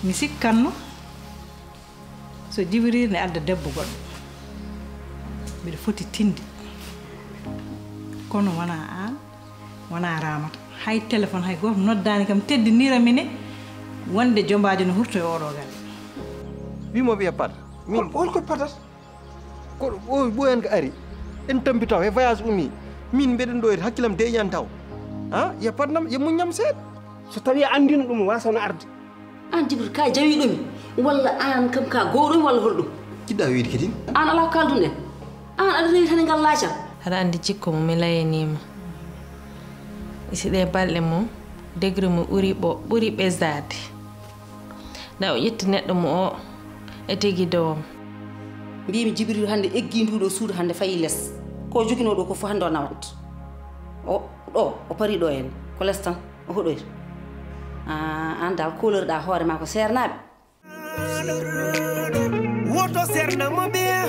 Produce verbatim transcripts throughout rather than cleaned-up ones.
Mi sikkanno so Jibril ne adda debbo goɗɗo, mbiɗa foti tinde. Kono wona aan, wona Ramata. Hay téléphone, hay gooto noddaani kam, teddinira mi ne wonde jombaajo no hurto e oɗo galle. Wimo wiya pat. Min hol hol ko patat? Ko o ɓoyan ko ari. En tampi taw he voyage umi. Min mbeɗen ɗo e hakkilam deñan taw. Ha? Ya patnam, ya muññam seeɗa. So tawi a andino ɗum, wasano arde. Aan Jibril, ka jawiɗo mi? Walla aan kam ka gowɗo mi walla holɗum? Jiɗɗa wiide kadi? Aan ala ko kaldun ɗen. Aan aɗa rewi tan e ngal laacal. Aɗa anndi jikko mum, mi layaniima. E si ɗee balɗe mum, degré mum ɓuri ɓo ɓuri ɓesdaade. Nda o ƴetti neɗɗo mo o e tigi dowam. Mbimi Jibril hannde eggi nduɗo suudu hannde fayi les. Ko joginoo ɗo ko fof hannde o nawat. O ɗo o pari ɗo en ko les tan o hoɗoyta. Ah, aan dal koolorɗa hoore ma ko seernaaɓe. Woto serna mo ɓeya.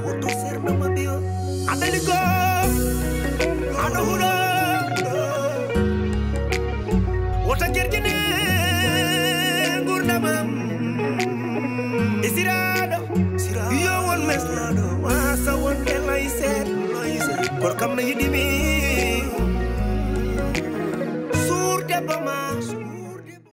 Woto serna mo ɓeya. Aɗa ligo. Aɗa huɗo. Woto jerjine ngurdamam. Isiraɗo. Yo won meslaɗo. Wasa wonde layser. Korkam no yiɗimi. Suurde bama.